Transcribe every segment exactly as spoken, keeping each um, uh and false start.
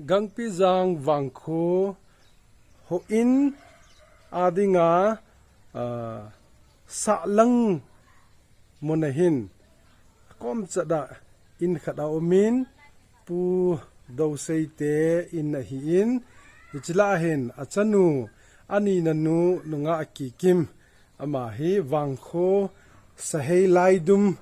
Gangpijang Vangkho houin a dinga, ah, sahlang mun ahin komchat a in khat aumin, Pu Doseite in ahin, hiche lah a hin achanu, anina nu Nungah Kikim, ama hi Vangkho Sahei Laidum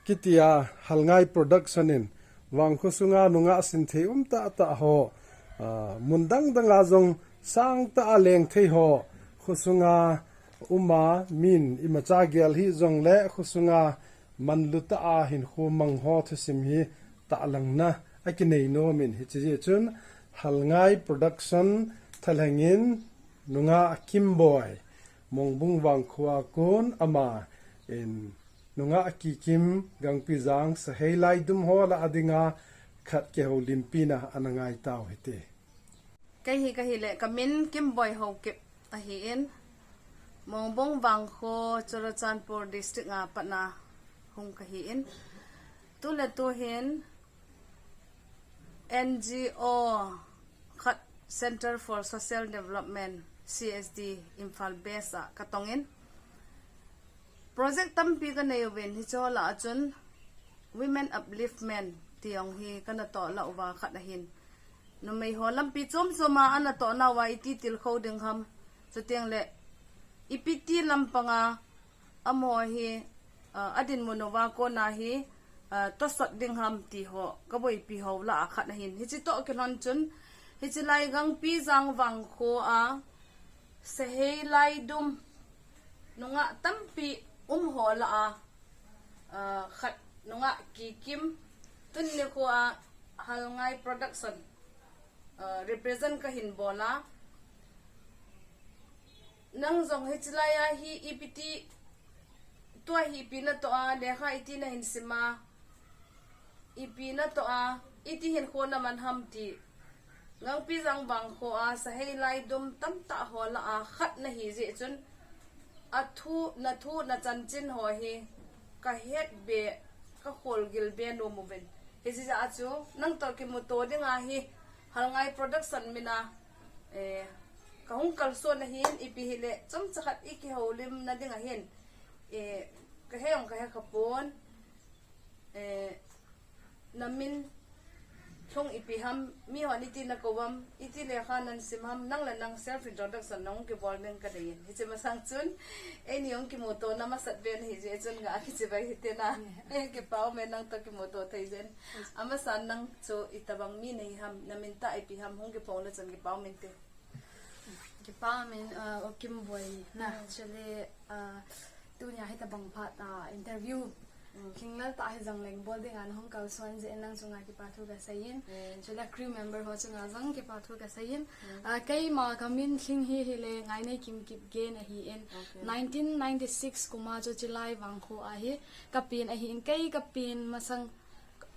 kitia Halngai Production in Vangkho sunga nungah sinthei um tahtah ho, ah, mun dang danga jong sangtah a lengthei ho, khosunga uma min imacha gel hih jongle khosunga manlutah a hinkho mang ho thusim hi tahlangna akinei nomin, hiche jeh chun Halngai Production thalhengin Nungah Kimboi, Mongbung Vangkho a kon, ama in Nungah Kikim, Gangpijang Sahei Laidum ho lah a dinga khat kihoulimpina ana ngai tau hite. Kei hi kahile, kamin Kimboi Haokip ahin, Mongbung Vangkho, Churachandpur District a patna hung kahin. Tuletu hin N G O khat, Centre for Social Development, C S D, Imphal base a katongin. Project tampi kanei uvin, hicheho lah a chun Women Upliftment ti jong hi kana toh lah uva khat ahin. Numei ho lampi chom chom a ana toh nauva iti tilkhou ding ham. Chuteng le ipi ti lampanga amaho hi, ah, adinmun uva kona hi, ah, tosot ding ham ti ho kaboipi ho lah a khat ahin. Hiche toh kilhon chun, hiche lai Gangpijang Vangkho a Sahei Laidum nungah tampi um ho lah a, ah, khat Nungah Kikim, tuni nikho a Halngai Production, ah, represent kahin bol a. Nang jong hiche lai a hi ipi ti, tua hi ipi natoh a, lekha iti nahin sim a, ipi natoh a, iti hinkho naman ham ti. Gangpijang Vangkho a Sahei Laidum tamtah ho lah a khat nahi jeh chun, athu, nathu, nachanchin ho hi kahet be, kakholgil be nom uvin. Hijeh a chu nang toh kimuto ding ahi, Halngai Production min a, eh, kahung kalson ahin, ipi hile chomcha khat ikihoulimna ding ahin, eh, kahe jong kahe khapon, eh, namin lhung ipi ham, mihon iti nakou ham, iti lekha nahin sim ham, nang le nang self introduction nahung kibol ding kadeiyin. Hiche masang chun, eini hung kimutona masat be nahi jeh chun nga akichibai hite na. Eh, kipa ume nang toh kimuto thei jeh in. Amasan nang chu itobang mi nahi ham, namin tah ipi ham, hung kiphong le chun kipa umin te. Kipa umin, ah, O Kimboi na, chule, ah, tunia hitobang phat, ah, interview khinglel tah hijongleng bol dinga nahung kalson jeh in nang chunga kipa thu kaseiyin. Chule crew member ho chunga jong kipa thu kaseiyin. Ah, keima kamin lhing hi hile Ngaineikim Kipgen ahin. Nineteen ninety-six kum a chu hiche lai Vangkho a hi kapen ahin, kei kapen masang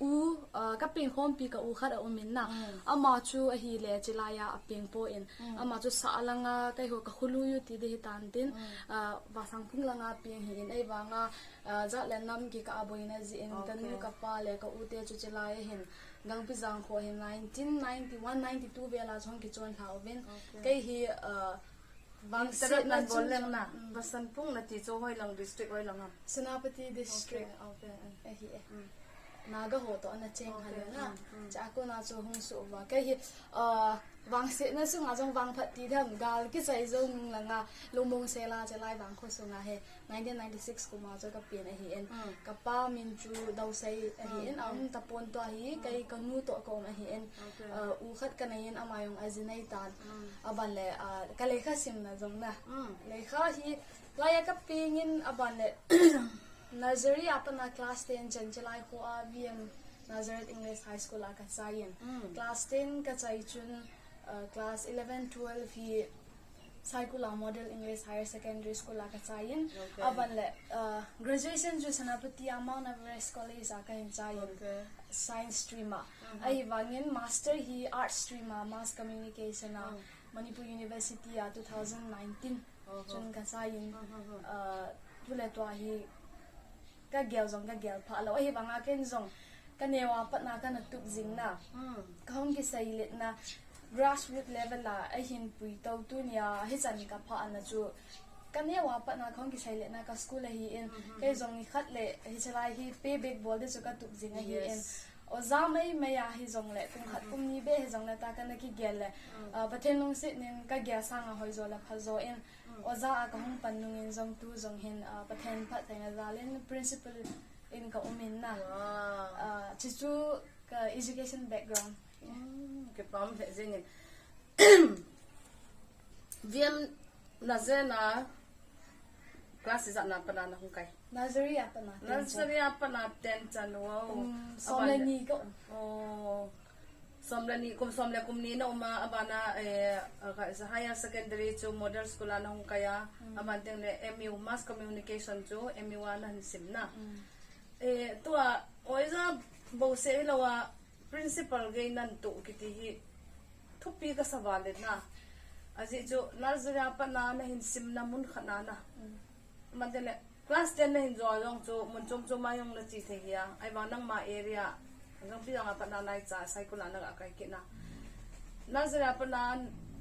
u, ah, kapen khompi ka u khat aumin na. Ama chu ahile hiche lai a apeng poi. Ama chu sah langa keiho kakhului u ti ding hitan tin, ah, Vahsangphung langa peng ahin, ahivanga, ah, jat le nam kikah a boina jeh in kanu kapa le ka u te chu hiche lai a hin, Gangpijang kho hin nineteen ninety-one ninety-two vel a chu hung kichon lha uvin. Kei hi, ah, Vangset nana bol leng na. Vahsangphung nati chu hoilang district, hoilang ham? Senapati District. Ahi e. Naga ho toh ana cheng hale na. Chua kona chu hung suh uva. Kei hi, ah, Vangset na sunga jong vangphat ti dam gal kichai jong langa lungmong sela hiche lai Vangkho sunga hi nineteen ninety-six kum a chu kapen ahin. Kapa min chu Dousei ahin, aum tapon tua hi, kei kanu toh kaum ahin. Ah, u khat kaneiyin ama jong aji nei tan. Aban le, ah, kalekha simna jong na. Lekha hi, laiya kapengin aban le, nursery a pat a class ten chan hiche lai kho a V M Nazareth English High School a kachaiyin. Class ten kachai chun, ah, class eleven, twelve hi Saikul a Model English Higher Secondary School a kachaiyin. Aban le, ah, graduation chu Senapati a Mount Everest College a kahin chaiyin. Science stream a. Ahivangin master hi art stream a Mass Communication a Manipur University a two thousand nineteen chun kachaiyin. Ah, tule tua hi kagel jong kagel pha lou. Ahivanga ken jong Ka neo a pat na ka na tup jing na. Hmm. Ka hung kisei let na grassroots level a ahin pui to tunia hichan ka pha na chu. Ka neo a pat na ka hung kisei let na ka school ahi in. Mhm. Kei jong ni khat le hichalai hi pay back bol di chu ka tup jing ahi in. Yes. Oja mai mai a hi jong le kum khat kum ni be hi jong le ta ka na kigel le. Hmm. Ah, Pathen lungset nin ka gel sang a hoi jo le pha jo in. Hmm. Oja a ka hung pan nung in jong tu jong hin, ah, Pathen phatthei na jal in principal in ka um in na. Wow. Ah, chuchu ka education background. Hmm, kipah le jing in. Viam na jena class ijat na pat na na hung kai? Nursery a pat na, ten chan. Nursery a pat na ten chan, wow. Kum som le ni ka um. Oh. Som le ni, kum som le kum ni na um a, aban a, eh, ka, higher secondary chu model school a na hung kai a, mm, aban teng le M U, mass communication chu M U a na hin sim na. Mm. Eh, tua, oja bouseh hilou a, principal gei nan tuh kiti hi thupi ka sa val in na. Ajeh chu nursery a pat na na hin sim na mun khat na na. Mm. Aban teng le class ten na hin jo jong chu mun chom chom a jong na che thei hi a. Ahivang nangma area, Gangpi jong a pat na nai cha, Saikul a na ga kai kit na. Nursery a pat na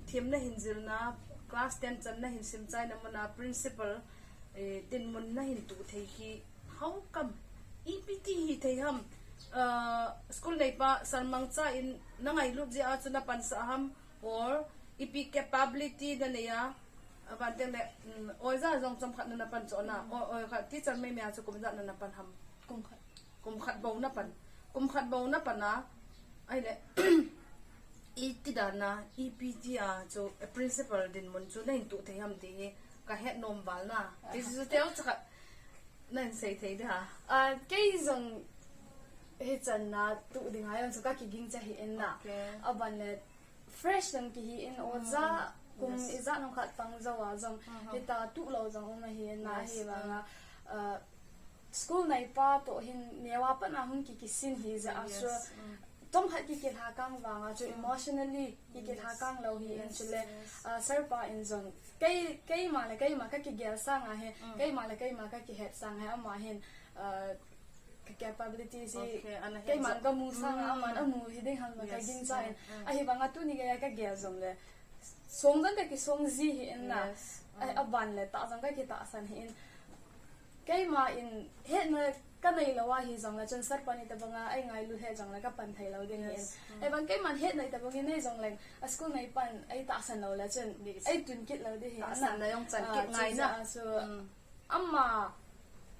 thim na hin jil na, class ten chan na hin sim chai na mun a principal, eh, dinmun na hin tuh thei hi How come? Ipi ti hi thei ham? Uh, school neipa Salmangcha in na ngailut jeh a chu na pansah ham? Or ipi capability na nei a? Aban teng le, mm, oja jong chomkhat na na pan chu na. Mm. O, o, kha, teacher mai mai a chu kum ijat na na pan ham? Kum khat. Kum khat bou na pan. Kum khat bou na pan a. Ahile, iti dan a, ipi ti a chu, eh, principal dinmun chu na hin tuh thei ham ti hi ka het nom val na. Ti chu teu chu kha. Nan sei thei de ha. Ah, kei jong hichan na tuh ding a jong chu ka kiging cha hi in na. Okay. Aban le fresh jong kihi in oja, mm, kum, yes, ijat nom khat pang jou a jong, uh-huh, hita tuh lou jong um ahi in na. Yes, ahivang a, uh, ah, school neipa toh hin neo a pat na hung ki kisin hi jeh a, yes, chu, mm, chomkhat kikilhakang vang a chu, mm, emotionally kikilhakang lou hi in. Yes, chule, yes, ah, sir pa in jong kei, keima le keima ka kigel sang a hi, mm, keima le keima ka kihet sang a hi, ama hin, ah, ka capability si, okay, ana het keima jo. Ka mu sang a, mm, aman amu hi ding ham na ka, yes, ging cha in. Mm, mm. Ahivang a tuni gei a ka gel jong le song jong ka kisong ji hi in na. Yes. Ai, mm, aban le tah jong ka kitahsan hi in. Keima in hetna ka nei lou a hi jong le chun sir pa ni tabang a ei ngailut he jong le ka pan thei lou ding hi in. Yes. Mm. Ahivang keiman hetna tabang in nei jong le a school neipan ei tahsan lou le chun, yes, ei tun kit lou ding hi in na. Tahsan na jong chan kit ngai na. Ah, chu jeh a chu, mm, ama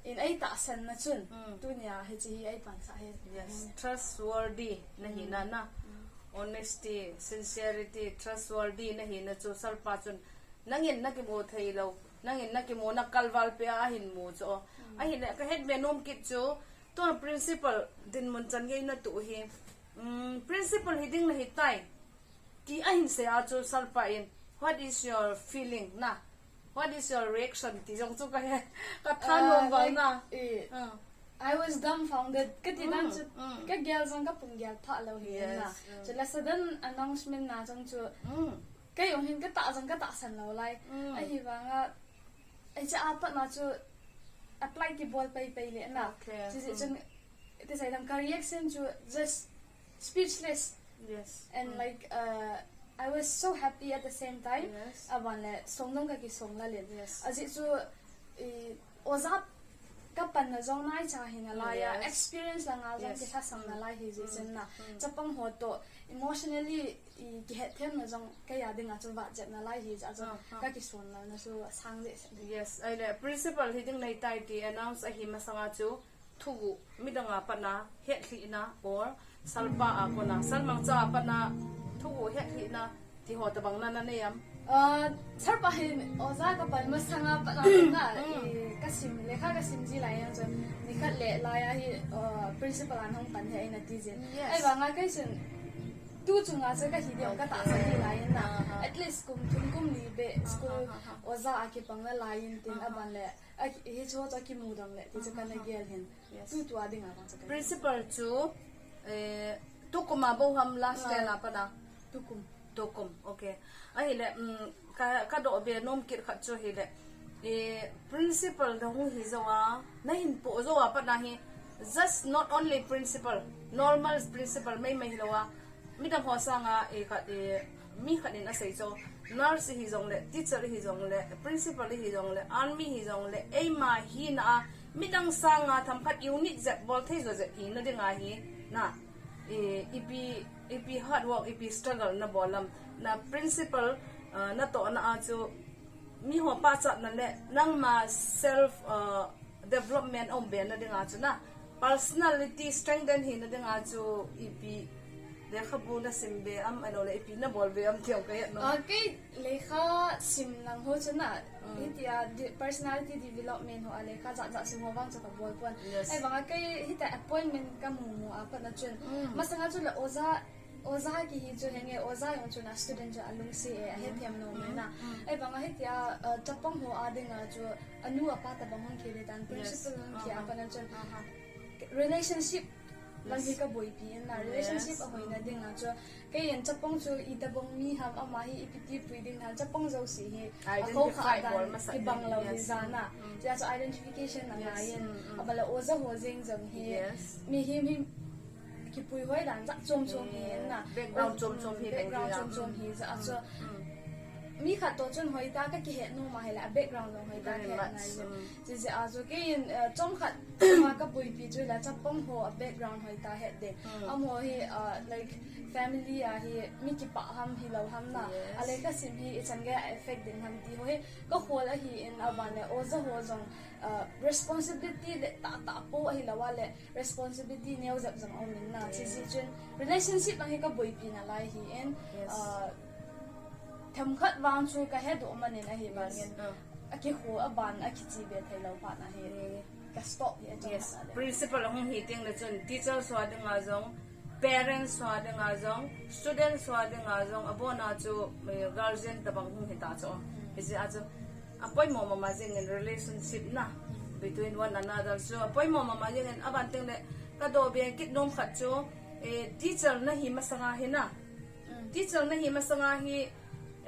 in ei tahsan na chun, mm, tunia hiche hi ei pansah hi. Yes, mm, trustworthy na hi na na. Mm. Honesty, sincerity, trustworthy na hi na chu sir pa chun Nangin na kimu thei lou, nangin na kimu na kalval pe a ahin mu chu. Mm. Ahile, ka het be nom kit chu, tua principal dinmun chan gei na tuh hi. Mm, principal hi ding na hi tai. Ti ahin sei a chu sir pa in, "What is your feeling na? What is your reaction?" Ti jong chu ka he, ka tha nom val na. Ah, like, eh, ah, I was dumbfounded. Ka ti dan chu, mm, mm, ka gel jong ka pung gel pha lou hi na. Yes, mm. Chule sudden announcement na jong chu. Mm. Kei jong hin ka tah jong ka tahsan lou lai. Mm. Ahivang a, hiche a pat na chu apply kibol pai pai le na. Okay. Chu, chu, mm, chun, ti sai dam ka reaction chu just speechless. Yes. And, mm, like, uh, I was so happy at the same time. Yes. Aban le, song jong ka kisong lal in. Yes. Ajeh chu, i, Oja ka panna jong naicha hi nalai a, yes, experience langa jong, yes, kihasam, mm, nalai hi jeh, mm, chun na. Mm. Chapang ho toh emotionally i kihetthemna jong kei a dinga chu vahchep nalai hi jeh a chu, ah, ah, ka kisun lalna chu asang jeh seh. Yes, ahile principal hi ding nei tai ti announce ahi masanga chu thuguh midang a pat na hetlhihna or sir pa a kona, sir mangcha a pat na thuguh hetlhihna ti ho tabang na na nei am? Ah, sir pa hin oja ka pan masanga pat na na, mm, i, ka sim, lekha ka sim ji lai a chun, nikhat le lai a hi, ah, principal in hung pan hi eina ti jin. Yes. Ahivanga kei chun, tu chunga chu ka hi diu ka, okay, tahsan hi lai in na. Aha. At least kum thum kum li be, aha, school, aha, oja a kipang nalai in tin, aha, aban le, a, hichu chu kimu dang le, ti chu, aha, kana gel hin. Yes. Tutua dinga vang chu ka. Principal chu, eh, tukum a bou ham last, ah, ten a pat a? Tukum. Tukum, okay. Ahile, um, ka, ka doh be nom kit khat chu hile, eh, principal na hung hi jou a, na hin po jou a pat na hi, Just not only principal, normal principal maimai hilou a, midang ho sanga, eh, khat, eh, mi khat in asei chu, nurse hi jongle, teacher hi jongle, principal hi jongle, army hi jongle, eima hina a, midang sanga themkhat unique jep bol thei jo jep hina dinga hi, na, eh, ipi, ipi hard work, ipi struggle nabol ham, na principal, ah, natohna a chu, miho pachatna le, nangma self, ah, development aum be na dinga chu na, personality strengthen hina dinga chu ipi lekhabu nasim be am, ahilou le ipi nabol be am ti jong kahet nom. Ah, kei lekha sim lang ho chu na, Mm. hitia de-, personality development ho a lekha jat jat sim ho vang chu kabol pon. Yes. Ahivanga kei hitia appointment kamu mu a pat na chun. Mm. Masanga chu le oja Oja kihi chu henge, oja jong chun a student chu alungset e, ahethem nom e na. Mm, mm. Ahivanga hitia, uh, chapang ho a dinga chu anu apa tabang hung kive tan, Yes. principal hung ki Aha. apa na chun. Aha. Relationship lang hi Yes. kaboipi in na, Yes. relationship ahoina dinga chu. Kei in chapang chu itabang mi ham, ama hi ipi tipui ding ham, chapang jouse hi Identify akhou kha dan bol masat kibang ding, lou hi yes. jana. Mm, mm. Tia chu identification na Yes. ngai in. Mm, mm. Abala oja ho jeng jong hi. Yes. Mihem hi kipui hoi dan jat chom chom hi in na. Background Mm, chom chom hi background ding chom chom hi ja Mm, chu. mm. Mi khat to chun hoitah a kakihet nom ahile, a background jong hoitah Very kahet much, nai jin. mm. Jijeh a chu kei in, eh, chomkhat ma kaboipi chu la chapang ho a background hoitah het ding. Mm. Amaho hi, eh, like, family a hi mi kipah ham hilou ham na. Yes. A lekha sim hi ichan gei a effect ding ham ti ho hi kakhol ahi in aban le oja ho jong, eh, responsibility le tahtah po ahilou a le responsibility neo jep jong aum in na, Yes. chijeh chun relationship lang hi kaboipi nalai hi in, Yes. ah, themkhat vang chu kahedoh man in ahivang Yes. in, Ah. akikhu aban akichi be thei lou phat na hi, Mm. ka stop hi a Yes. chomkhat na le. Principal ahung hi teng le chun teacher ho a dinga jong, parents ho a dinga jong, students ho a dinga jong, abon a chu, eh, guardian tabang hung hita chu. Mm. Hijeh a chu, apoimo mama jing in relationship na between one another chu apoimo mama jing in aban teng le kadoh be kit nom khat chu, eh, teacher nahi masanga hi na. Mm. Teacher nahi masanga hi,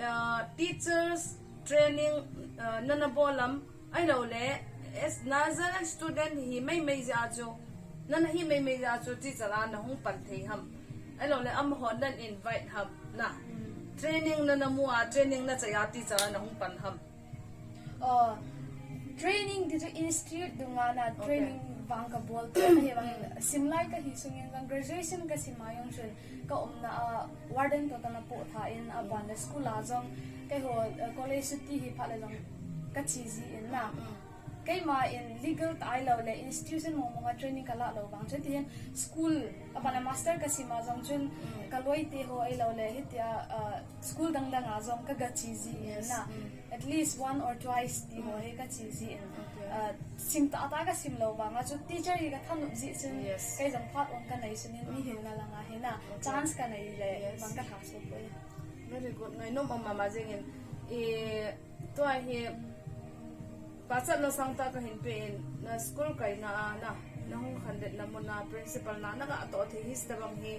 ah, teachers training, ah, nana bol am, ahilou le, as, as a student hi maimai jeh a chu, nana hi maimai jeh a chu teacher a nahung pan thei ham. Ahilou le, amaho nan invite ham na. Mm. Training nana mu a, training nachai a teacher a nahung pan ham. Oh, training ti chu institute dunga na Okay. training vang kabol pon ahivang in, Mm. sim lai kahi sungin jong graduation kasim a jong chun ka umna a warden toh kana poh tha in aban le school a jong keiho, eh, college chuti hi phat le jong kache ji in na. Mm. Keima in legal tah ahilou le institution mong mong a training kalah lou vang chu tihin school aban le master kasim a jong chun Mm. kaloi te ho ahilou le hitia, ah, school dang dang a jong kaga che ji in Yes. na. Mm. At least one or twice ti ho Mm. hi kache ji in. Okay. Ah, sim tah tah kasim lou vang a chu teacher hi kathanop ji chun Yes. kei jong phat ong kanei chun in mi Mm. hin na lang a hi na Okay. chance kanei le Yes. bang katha so poi. Very good. Ngainom mama jing in. I, tua hi, pachatna sangtah kahin pe in, na school kaina a na, nahung khandet na mun a principal na, naga toh thei hi tabang hi,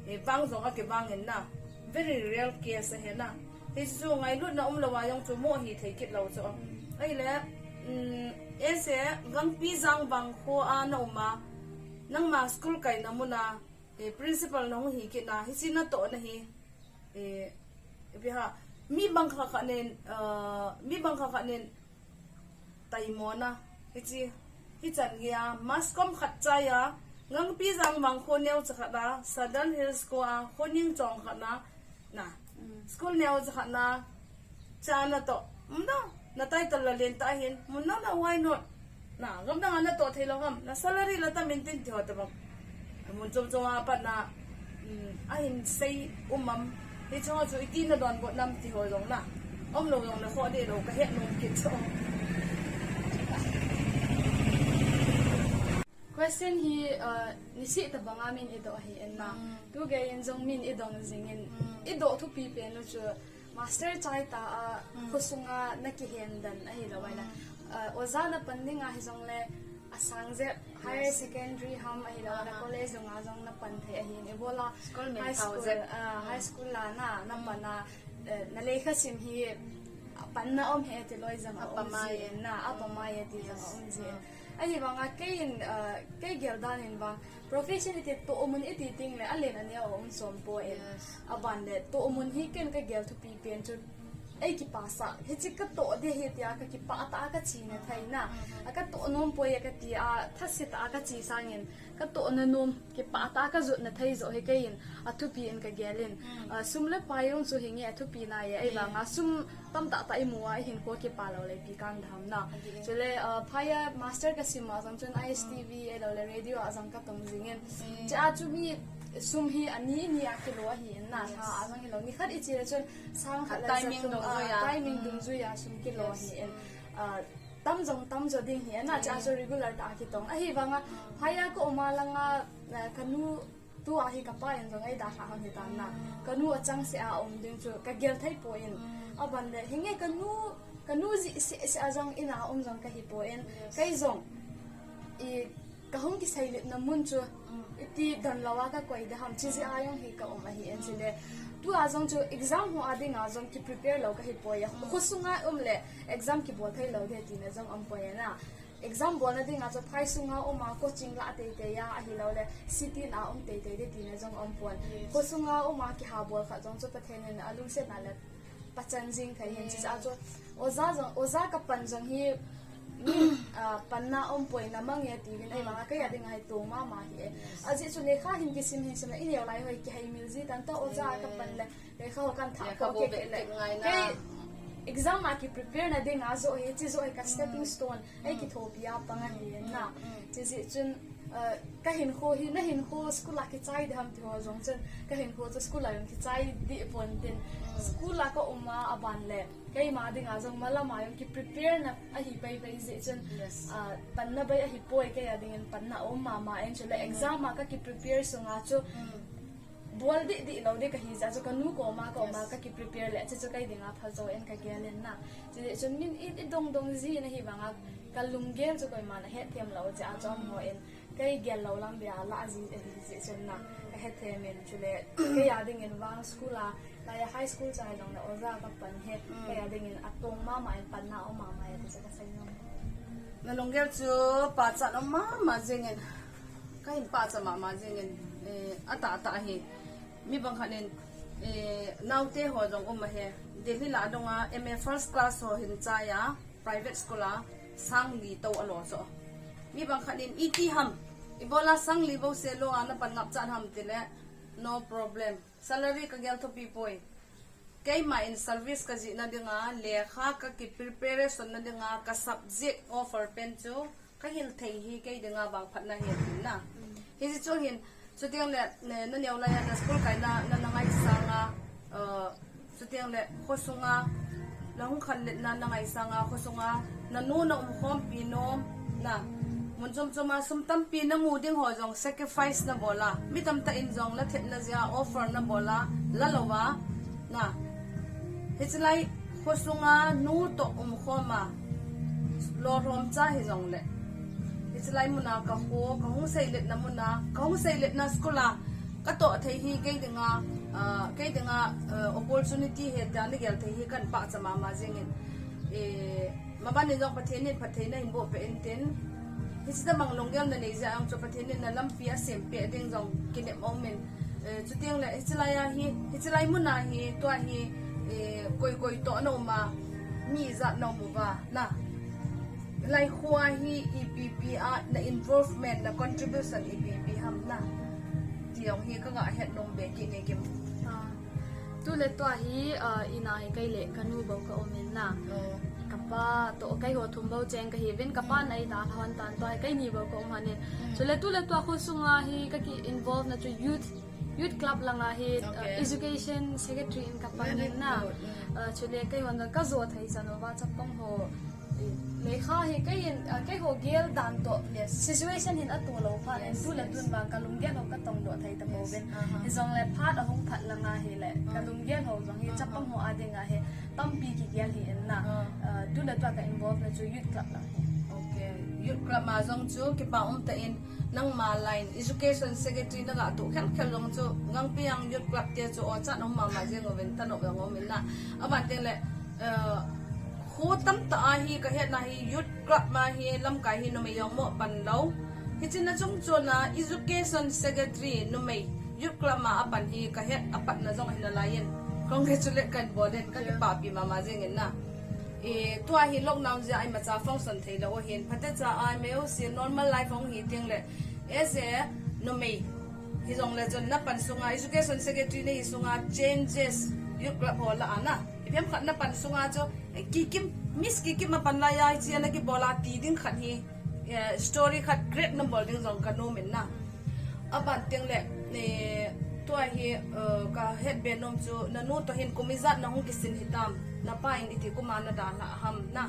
eh, vang jong akivang in na. Very rare case ahi na. Hichu ngailutna umlou a jong chu mo hi thei kit lou chu. Ahile, mm, ese Gangpijang vang kho a na um a, nangma school kaina mun a, eh, principal nahung hi kit na, hiche natoh na hi, Eh, ipi ham, mi bang khat khat nin, ah, mi bang khat khat nin taimo na, hiche, hichan gei a, mass com khat chai a, Gangpijang vang kho neocha khat a, Southern Hills kho a, kho ning chong khat na, na, Mm. school neocha khat na, Cha natoh. Um, na, na title la len tah hin. Mun na na, why not? Na, gam dang a natoh thei lou ham. Na salary la tam in tin ti ho tabang. Mun chom chom a pat na, um, ahin sei um am. Hiche ho chu iti nadonbut nam ti ho jong na. Umlou jong na khoh deh lou kahet nom kit chu. Question hi, uh, niseh tabang a min idoh ahi in na. Mm. Tu gei in jong min idong jing in. Mm. Idoh thupi pen u chu master chai ta a, Mm. khosung a nakihen dan ahilou vai la. Mm. Uh, oja na pan ding ahi jong le asang jep higher Yes. secondary ham ahilou vai la Aha. college dung a jong na pan thei ahi in. Ibola School men high thao school, jep. uh, Mm. high school la na, na Mm. pan a, uh, na lekha sim hi pan na um he ti loi jong a um Apamai ji e. in na, apamai e ti jong a Yes. um ji in. Mm. Ahivanga kei in, ah, kei gel dan in vang profession iti tohmun iti ting le alen aneo a um som poi. Yes. Aban le tohmun hi ken ka gel thupi pen chu ei kipah sa. Hichi ka toh ding ahi tia ka kipah tah a ka chi na thei na. Mm, mm, mm. A ka toh nom poi a ka ti a, thaset a ka chi sangin ka tohna nom, kipah tah a ka jot na thei joh hi kei in a thupi in ka gel in. Mm. Ah, sum le pai jong chu hinge a thupi na e, ei vanga sum tamtah tah i mu a, i hinkho kipah lou le ipi kang dam na. Adi e. Chule, ah, phai a master ka sim a jong chun I S T V, ahilou le radio a jong ka tung jing in. Mm. Chea chu mi sum hi ani ni a kilo ahi in na, yes, tha a jong hilou. Ni khat i chi le chun sang khat le zathum, ah, timing dungjui a sum kilo ahi in. Yes. Mm. Ah, tam jong tam jo ding hi in na, chea chu regular tah a kitong. Ahivanga, mm, phai a ka um a langa, ah, ka nu Tua hi ka pa in jong ei dalha hon hitan na. Mm. Ka nu a chang se a um ding chu ka gel thei poi in. Mm. Aban le, hinge ka nu, ka nu jih seh seh a jong in a um jong ka hi poi in. Yes. Kei jong, i ka hung kiseilet na mun chu, mm, iti don lou a ka koi ding ham, chi jeh a jong hi ka um ahi in. Mm. Chule, tua jong chu exam ho a ding a jong ki prepare lou ka hi poi a. Mm. Khosung a um le, exam kibol thei lou ding tina jong um poi na. Exam bolna dinga chu phai sunga um a coaching la teitei a, ahilou le city na um teitei ding tina jong um pon. Yes. Khosunga um a kiha bol khat jong chu Pathen in a lungsetna le pachan jing thei hin. Yes. Chujeh a chu oja jong, oja ka pan jong hi mi, ah, panna um poi na mang e tivin, ei vanga kei a dinga hi tong mama hi e. Yes. Ajeh chu lekha hin kisim hin sim le i neo lai hoi kihei mil ji tan ta oja ka pan le. Lekha ho kan thah kho kei le. Kei exam a ki prepare na dinga joh hi, chi joh hi ka stepping stone. Ei kithopi a pang ahi na. Mm, mm. Chujeh chun, eh, ka hinkho hi, na hinkho school a kichai ding ham ti ho jong chun, ka hinkho chu school a jong kichai ding pon tin. Mm. School a ka um a aban le, keima dinga jong malam a jong ki prepare na ahi pai pai jeh chun, yes, ah, panna bai ahi poi, kei a dingin panna um mama in chule, mm, exam a ka ki prepare sunga chu, mm, bol dih dih lou ding ka hi jeh a chu ka nu koma, ka um a, yes, ka ki prepare le, chu chu kei dinga phajo in ka gel in na. Chujeh chun min i, i dong dong ji na hi vanga ka lunggel chu koiman a hetthem lou jeh a chu amaho in kei gel lou lam bia la ji, eh, jeh chun na ka hetthem in chule kei a dingin vang school a, lai a high school chai jong le oja ka pan hi, mm, kei a dingin atong mama in panna um mama e ti chu ka sei nom. Na lunggel chu pachat um mama jingin. Ka hin pachat mama jingin, eh, atah atah hi. Mi bang khat in, eh, naote ho jong um ahi. Delhi la donga M A first class ho hin chai a, private school a, sang li tou a lo so. Mi bang khat in iti ham, ibola sang li bou se lo a na pan ngap chat ham ti le, no problem. Salary ka gel thupi poi. Keima in service ka jih na dinga, lekha ka ki preparation na dinga, ka subject offer pen chu, ka hil thei hi kei dinga vangphatna hi ahi na. Mm. Hiche chu hin, chuteng le, ne, na neo lai a na school kai na, na, na ngaisang a, uh, chuteng le, khosunga, na hung khanlet na, na ngaisang a, khosunga, na nu na umkhompi nom, na, mun chom chom a sum tampi na mu ding ho jong sacrifice na bol a, mi tamtah in jong la thetna jeh a offer na bol a, la lou a, na, hiche lai, khosunga nu toh umkhom a, lolhom cha hi jong le. Hiche lai mun a ka kho, ka hung seilet na mun a, ka hung seilet na school a, ka toh thei hi kei dinga, ah, kei dinga, ah, opportunity hi tia na gel thei hi kan pachat mama jingin. Eh, maban in jong Pathen in phattheina hin boh peh in tin. Hiche tabang lunggel na nei jeh a jong chu Pathen in na lampi a sempeh ding jong kinem um in. Eh, chuteng le, hiche lai a hi, hiche lai mun a hi, tua hi, eh, koi koi toh na um a, mi ijat na um uva, na. Lai kho a hi, ipi ipi a, na involvement, na contribution, ipi ipi ham na. Ti jong hi ka ga het nom be kit e Kim. Ah, tu le tua hi, ah, in a hi kei le ka nu bou ka um in na. Oh. Ka pa toh kei ho thum bou cheng ka hi uvin, ka pa, mm, na ei dalha hon tan tua hi kei ni bou ka um hon in. Mm. Chule tu le tua khosunga hi ka ki involve na chu youth Youth Club langa hi, okay, uh, Education Secretary in ka pang in na. Very good. Mm. Uh, chule kei hon ka jo thei chan uva chapang ho. Lekha hi kei in, uh, kei ho gel dan toh. Yes. Situation hin atoh lou phat in, yes, tu le, yes, tun vang ka lunggel ho ka tong doh thei ta pouvin. Yes. Uh-huh. Hijongle phat ahung phat langa hi le, ka, uh-huh, lunggel ho jong hi, uh-huh, chapang ho a dinga hi tampi kigel hi in na. Uh. Uh, tu le tua ka involve na chu Youth Club lang hi. Okay. Youth Club ma jong chu kipa um tah in, nangma line, Education Secretary na ga toh khel khel jong chu, Gangpijang Youth Club te chu, o chan um mama jeng uvin, tanop jong um in na. Aban teng le, eh, Ko tamtah a hi kahetna hi youth club ma hi lamkai hi numei jong mo pan lou. Hiche na chung chon a education secretary numei youth club ma apan hi kahet apatna jong ahi nalai in. Congratulate kahin bol in kakipapi mama jing in na. E, tua hi lockdown jeh a imacha function thei lou ahin. Phatecha a imeu si normal life hung hi teng le. As a numei. Hijong le chun na pan sunga education secretary nahi sunga changes youth club ho lah a na. Ipi ham khat na pan sunga chu, eh, Kikim, Miss Kikim a pan laiya hiche a na kibol a ti ding khat hi, eh, story khat create na bol ding jong ka nom in na. Aban teng le, eh, tua hi, eh, kahet be nom chu, nanu toh hin kum ijat na hung kisin hitam, napa in iti kum a na dalha ham na.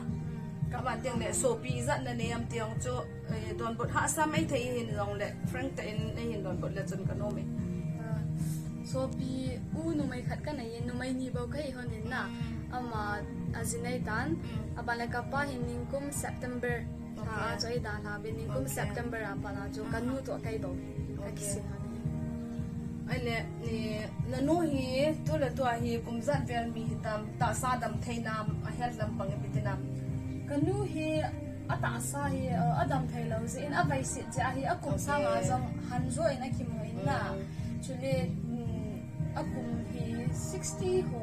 Aban teng le, sopi ijat na nei am ti jong chu, eh, donbut hahsa maithei hin jong le, frank tah in nei hin donbut le chun ka nom e. Ah, sopi u numei khat ka nei in, numei ni bou ka hi hon in na. Mm. Ama a ji nei tan. Mm. Aban le kapa hin ningkum September. Okay. Tha a chu ei dalha be ningkum Okay. September a pat a chu ka Okay. nu toh kei bou. Ka Okay. kisin hon in. Ahile, ni, nanu hi, tu le tua hi, kum ijat vel mi hitam, tahsa damthei nam, a health lampang ipi ti nam. Ka nu hi, atahsa hi, uh, adam thei lou jeh in, avaisit jeh a hi, akum Okay. sang a jong, han jo in akimu in na. Mm. Chule, mm, akum hi, sixty ho,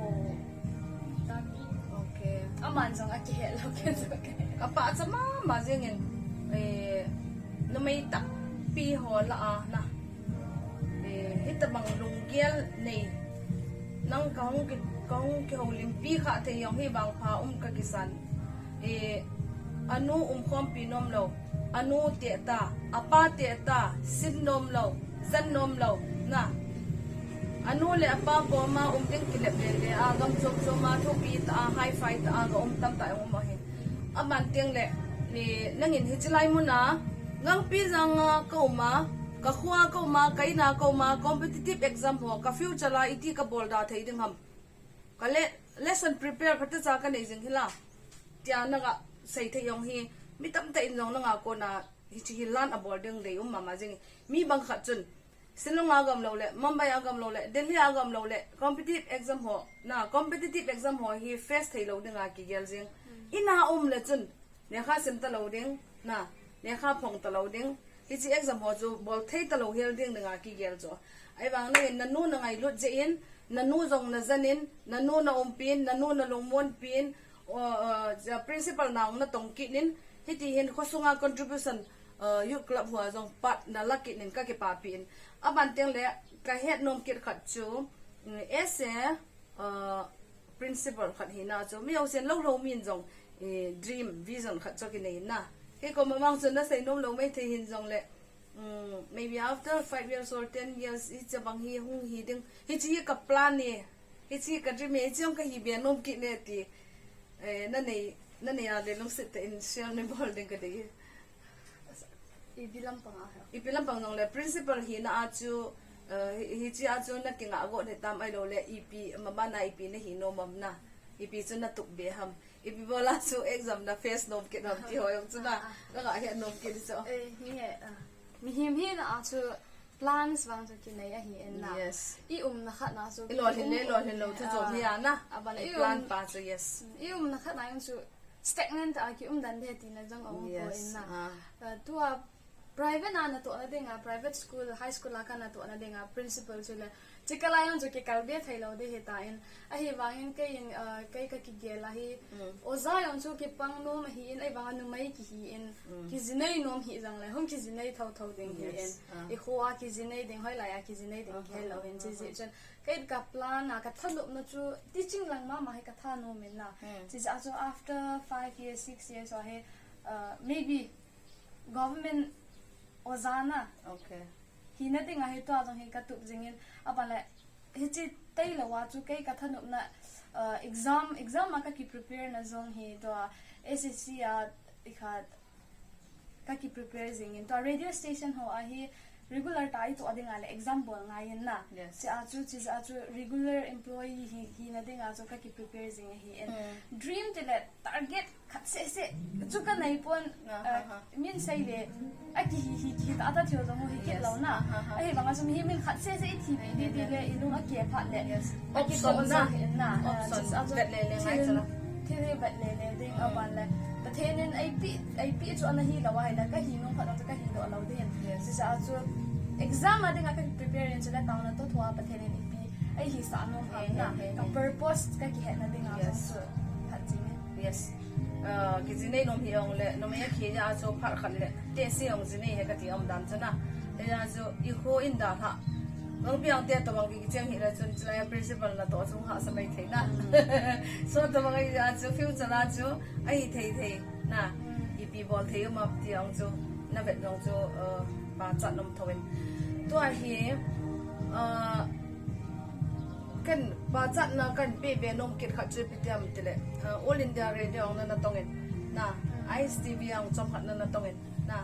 Okay. Aman jong akihet lou kei jong. Ka pachat mama jing in, eh, numei tampi ho lah a na. Eh, hitabang lunggel nei. Nang ka hung ki, ka hung kihoulimpi kha thei jong hi vangpha um ka kisan. Eh, anu umkhompi nom lou. Anu teh ta, apa teh ta, sin nom lou, jan nom lou, na. Anu le apa koma um ding kilep lele a, gam chom chom a, thupi ta a, hi-fi ta a, ga um tamtah um ahi. Aban teng le, ni nangin hiche lai mun a, Gangpijang a ka um a, ka kho a ka um a, ka in a ka um a, competitive exam ho, ka future a iti ka bol da thei ding ham. Ka le, lesson prepare phatecha ka nei jing hi la. Tia na ga sei thei jong hi, mi tamtah in jong na nga kona, Hiche hi lan abol ding dei um mama jing. Mi bang khat chun, Shillong a gam lou le, Mumbai a gam lou le, Delhi a gam lou le, competitive exam ho, na, competitive exam ho hi face thei lou dinga kigel jing. Mm. In a um le chun, lekha sim ta lou ding, na, lekha phong ta lou ding. Hiche exam ho chu bol thei ta lou hel ding dinga kigel chu. Ahivang nangin nanu na ngailut jeh in, nanu jong na jan in, nanu na umpi in, nanu na lungmonpi in, o, o, ja principal na ong na tong kit in, hiti hin khosunga contribution, o, youth club hoa jong part na la kit in ka kipapi in. Aban teng le ka het nom kit khat chu, mm, as a, o, principal khat hina chu, mi housen lou lou min jong, eh, dream, vision khat chu kinei na. Kei koma vang chu na sei nom lou mai thei hin jong le, mm, maybe after five years or ten years, hiche bang hi hung hi ding. Hiche hi ka plan e. Hiche ka dream e. Hiche jong ka hi be nom kit ne ti. Eh, na nei, na nei a le lungset tah in share nei bol ding ka dei. Ipi lampang a ha? Ipi lampang jong le principal hina a chu, eh, hi, hiche a chu na kinga got hitam ahilou le ipi, mama na ipi na hi nom am na. Ipi chu na tup be ham. Ipi bola chu exam na face nom kit ham ti ho jong chu na. Ah, ah. Ka ga het nom kit chu. Eh, mi he, ah. Mihem hina a chu plans vang chu kinei ahi in na. Yes. I umna khat na chu. I lolhin le, i um, lolhin lou chu ah, jom hi a na. Aban le i plan um, pa chu, yes. I umna khat na jong chu stagnant a ki um dan de tina jong aum poi in na. Yes, ah. Ah, tua private a natohna dinga, private school, high school a ka natohna dinga, principal chu le, chika lai jong chu kikal be thei lou de hitan, ahivangin kei in, ah, kei ka kigel a hi, mm, oja jong chu kipang nom ahi in, ahivanga numei kihi in, mm, kijinei nom hi jong le, hung kijinei thotho ding hi in, yes, ah, i kho a kijinei ding, hoilai a kijinei ding, ah, kihei lou hin, ah, chi ah, jeh chun, kei ka plan a, ka thanopna chu, teaching lang mama hi ka thanom in na, mm, chi jeh a chu after five years, six years a hi, ah, maybe, government oja na. Okay. Hina dinga hi tua jong hi ka tup jing in, aban le, hiche tailou a chu kei ka thanopna, uh, exam, exam a ka ki prepare na jong hi tua S S C a i khat ka ki prepare jing in, tua radio station ho a hi regular tah a i toh dinga le exam bol ngai in na. Yes. Chi a chu, chi a chu regular employee hi, hina dinga chu ka ki prepare jing ahi in. Mm. Dream ti le target khat seh seh chu ka nei pon, ah, ah, ah, ah, min sei le, a kihi hi, kihi ta ta thil jong hi kit lou na. Yes. Ah, ah, ah. Ahivanga chu mihem in khat seh seh i thi pi di di le, i lung a ke phat le. Yes. A ki option to na. Jong hi na. Ah, option. Chu, chu, vet le le ngai chu na. Thil hi vet le le ding, aban le Pathen in eipeh, eipeh chu ana hilou ahile, kahi nom khat jong chu kahi doh lou ding. Yes. Chuche a chu exam a dinga ka prepare in chule taona toh thua Pathen in eipeh, eihisah nom ham na. Ka purpose kakihetna dinga jong chu phat jing e. Yes. Ah, kijinei nom hi ong le, numei a kihi a chu phat khat le, tehse ong jinei hi kati um dan chu na. Hijeh a chu, i kho in dalha. Gangpi ang te tobang ki kicheng hile chun, chulai a principal natoh chu hahsa mai thei na. So tobang a chu future a chu, ahi thei thei na. Ipi bol thei um am ti ong chu, na vet jong chu, uh, pachat nom thou in. Tua hi, uh, ken pachatna kahin pe be nom kit khat chu ipi ti ham tile, uh, All India Radio ong na natong in na, Ice T V ong chomkhat na natong in. Na.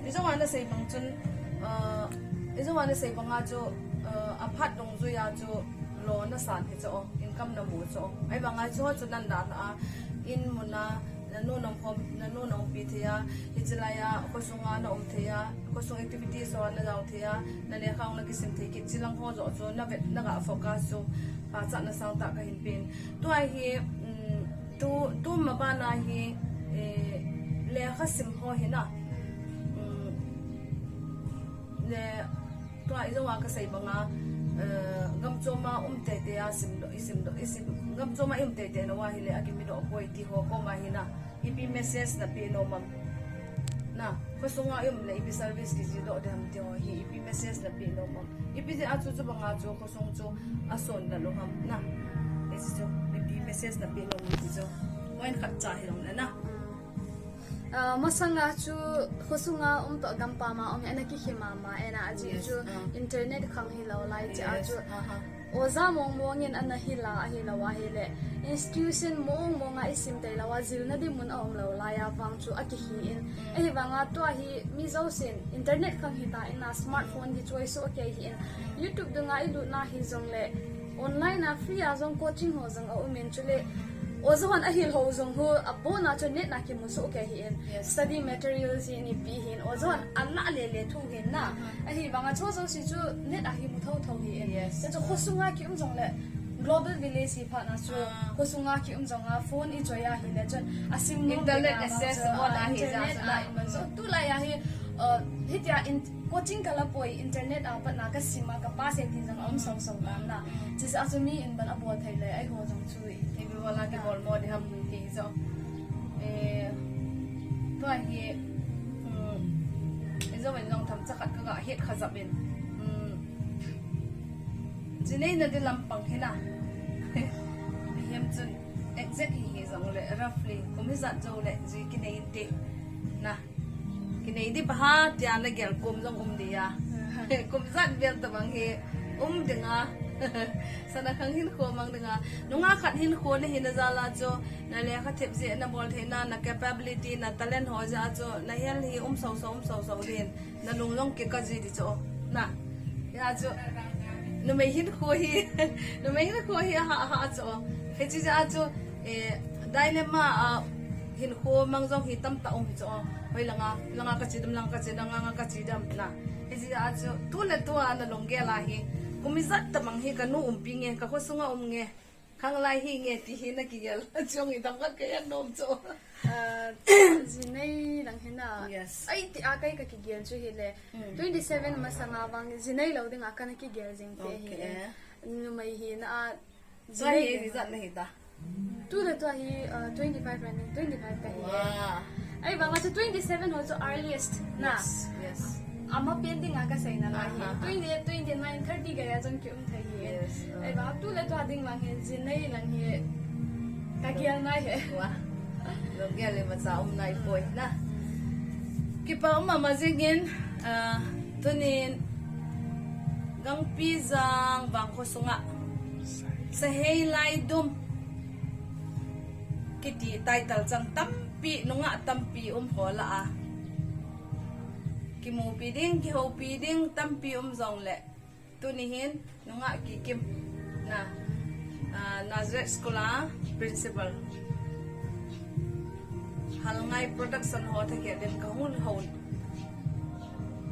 Ijong a nasei bang chun, uh, ijong a nasei bang a chu, uh, aphat dungjui a chu lo nasan hi chu, income namu chu. Ahivang a chu chu nan dalha a, in mun a, nanu nahom, nanu nahompi thei a, hiche lai a, khosung a naum thei a, khosung activities ho najao thei a, nalekha ong nakisim thei kit, chilang ho joh chu navet, naga focus chu, pachatna sangtah kahin pen. Tua hi, um, Tu, tu ma bana hi, eh, lekha sim ho hi na. Um, le, tua ijong a kasei banga, eh, gamchom a um teitei a sim doh, i sim doh, i sim, gamchom a i um teitei lou ahile, akimi doh poi ti ho koma hi na. Ipi message napeh nom am. Na, khosung a i um le ipi service kiji doh ding ham ti ho hi, ipi message napeh nom am. Ipi jeh a chu, chu banga chu khosung chu ason na lou ham na. Hiche chu, ipi message napeh nom am ti chu. Point khat cha hi jong le na. Ah, masanga chu khosung a um toh gampam a um hi ana kikhe mama e na, ajeh chu internet khang hilou lai cheh a chu. Oja mong mong in ana hil a, ahilou ahile institution mong mong a i sim tei lou a, jilna ding mun aum lou lai a vang chu akikhe in. Ahivang a tua hi mi jousen internet khang hita in a, smartphone hi choi soh kei hi in. YouTube dunga i lutna hi jong le online a free a jong coaching ho jong aum in, chule oja hon ahil ho jong ho abon a chu net na kimu soh kei hi in. Study materials hi in ipi hi in, oja hon alah le le thu hi in na. Ahivang a chu jouse chu net a hi mu thou thou hi in. Yes. Chu khosung a ki um jong le global village hi phat na chu khosung a ki um jong a phone i choi ahile chun asim nom internet access a hi internet a hi man chu tulai a hi, uh, hitia in coaching kala poi internet a pat na kasim a kapass e ti jong aum sou sou dan na. Chuche a chu mi in ban abol thei le, eiho jong chu i. Ipi bol a kibol mo ding ham ti jong. Eh, tua hi, um, ijong in jong themcha khat kaga het kha jap in. Um, Jinei na ding lampang hi na. Mihem chun exact hi hi jong le roughly kum hijat jou le ji kinei inte. Na. Kinei ding pha tia na gel kum jong um dia. Kum ijat vel tabang hi um dinga. Sana khang hinkho mang dinga. Nungah khat hinkho na hina jal a chu, na lekha thep jeh na bol theina, na capability, na talent ho jeh a chu, na hel hi um sou sou, um sou sou din. Na lung jong kikah ji di chu. Na. Hijeh a chu. Numei hinkho hi. Numei hinkho hi aha, aha chu. Hiche jeh a chu, eh, dilemma a hinkho mang jong hi tamtah um hi chu. Hoi langa, langa kache dem, langa kache dem, langa kache dem na. Hiche jeh a chu, tu le tu a na lunggel a hi. Kum ijat tabang hi kanu umpi nge, kakho sunga um nge. Khanglai hi nge ti hi na kigel. Chung i dam khat ka en nom chu. Ah, jinei lang hi na. Yes. Ai ti a kai ka kigel chu hile. Mm. Twenty seven masanga vang jinei lou dinga kana kigel jing te hi. Okay. Numei hi na a. Sa hi jinei hi jat na hi ta. Tu le tu hi, ah, twenty five running, twenty five ka hi. Wow. Ahivang a chu twenty seven ho chu earliest na. Yes, yes. Ama pen dinga kasei na lai hi. Aha, aha. Twenty eight, twenty nine, thirty gei a jong ki um thei hi. Yes, uh. Ahivang tu le tu ding vang hi, jinei lang hi. Ka gel nai hi. Wah. Lunggel le macha um nai poi na. Kipa um mama jing in, ah, tunin Gangpijang vangkho sunga Sahei Laidum kiti title chang tampi, nungah tampi um ho lah a. Kimupi ding, kihoupi ding tampi um jong le. Tuni hin, nungah kikim na, ah, Nazareth School a principal. Halngai Production ho thakhat in kahung hou,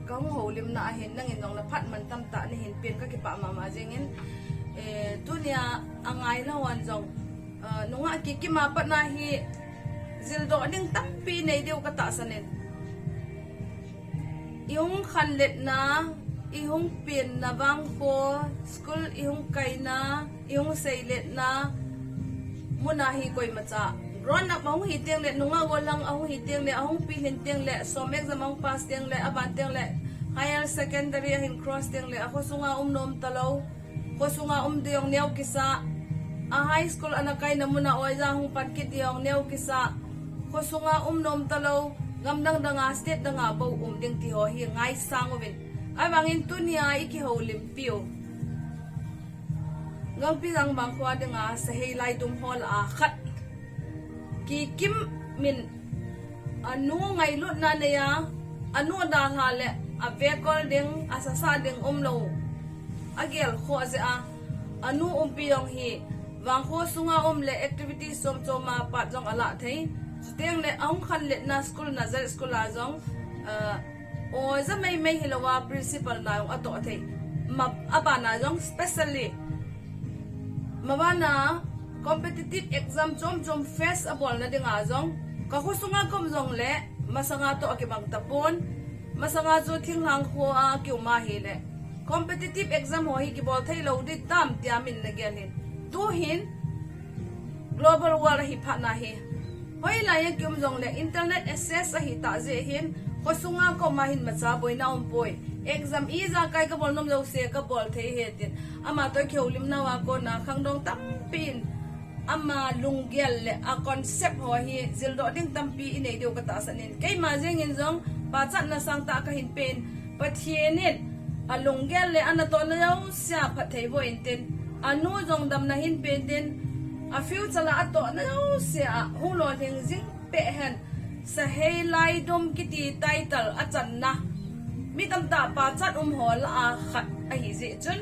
kahung houlimna ahin nangin jong na phat man tamtah nahin pen kakipah mama jingin, eh, tunia angai lou an jong Ah, nungah kikim a pat na hi jildoh ding tampi nei diu ka tahsan in. I hung khanletna, i hung penna vangkho, school i hung kaina, i hung seiletna, mun a hi koimacha. Grown up a hung hi teng le, nungah gollhang a hung hi teng le, a hung pilhin teng le, som exam a hung pass teng le, a ban teng le, higher secondary a hin cross teng le, a khosunga um nom talou. Khosunga um ding jong neo kisa, a high school ana kaina mun a oja hung pan kit ding jong neo kisa, khosunga um nom talou, gam dang dang a, state dang a bou um ding ti ho hi ngaisang uvin. Ahivangin tunia i kihoulimpiu, Gangpijang vangkho a dinga Saheilai dum ho lah a khat kikim in, a nu ngailutna nei a, a nu dalha le a vekol ding, a sasa ding umlou, a gelkhoh jeh a, a nu umpi jong hi vangkho sunga um le activities chom chom a part jong a lah thei. Chuteng le a hung khanletna school, Nazareth School a jong, ah, oja mei mei hilou a principal na jong a toh thei. Ma, a ban a jong specially, ma ban a competitive exam chom chom face a bolna dinga jong, ka khosunga ka um jong le, masanga toh a kibang tapon, masanga chu thinglhang kho a ki um a hile, competitive exam ho hi kibol thei lou ding tam tia min na gel hin. Tu hin, global world ahi phat na hi, hoilai a ki um jong le internet access ahi tah jeh hin, khosunga ka um a hin imacha boina um poi. Exam ijakai ka bol nom jouse ka bol thei ahi tin, ama toh kihoulimna a kona khangdong tampi in, ama lunggel le a concept ho hi jildoh ding tampi i nei diu ka tahsan in. Keima jeng in jong pachatna sangtah ka hin pen, Pathen in a lunggel le a natohna jouse a phattheiboh in tin, a nu jong damna hin pen tin, a future lah a tohna jouse a hung lolhing jing peh hen. Saheilai dum kiti title a channa, mi tamtah pachat um ho lah a khat ahi jeh chun,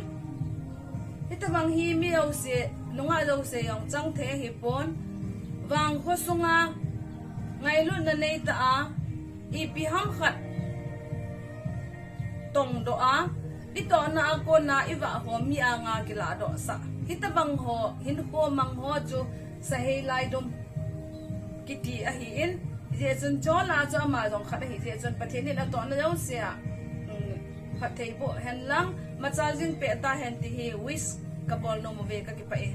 hitobang hi mi jouse, nungah jouse jong chang thei ahipon, vangkho sunga ngailutna nei tah a, ipi ham khat tongdoh a, i tohna a kona i vah ho mi anga kilahdoh sah, hitobang ho, hinkho mang ho chu Saheilai dum kiti ahi in, hijeh chun chol a chu ama jong khat ahi jeh chun Pathen in a tohna jouse a, um, phattheiboh hen lang, imacha jing peh tahen ti hi wish ka bol nom uve, ka kipah e.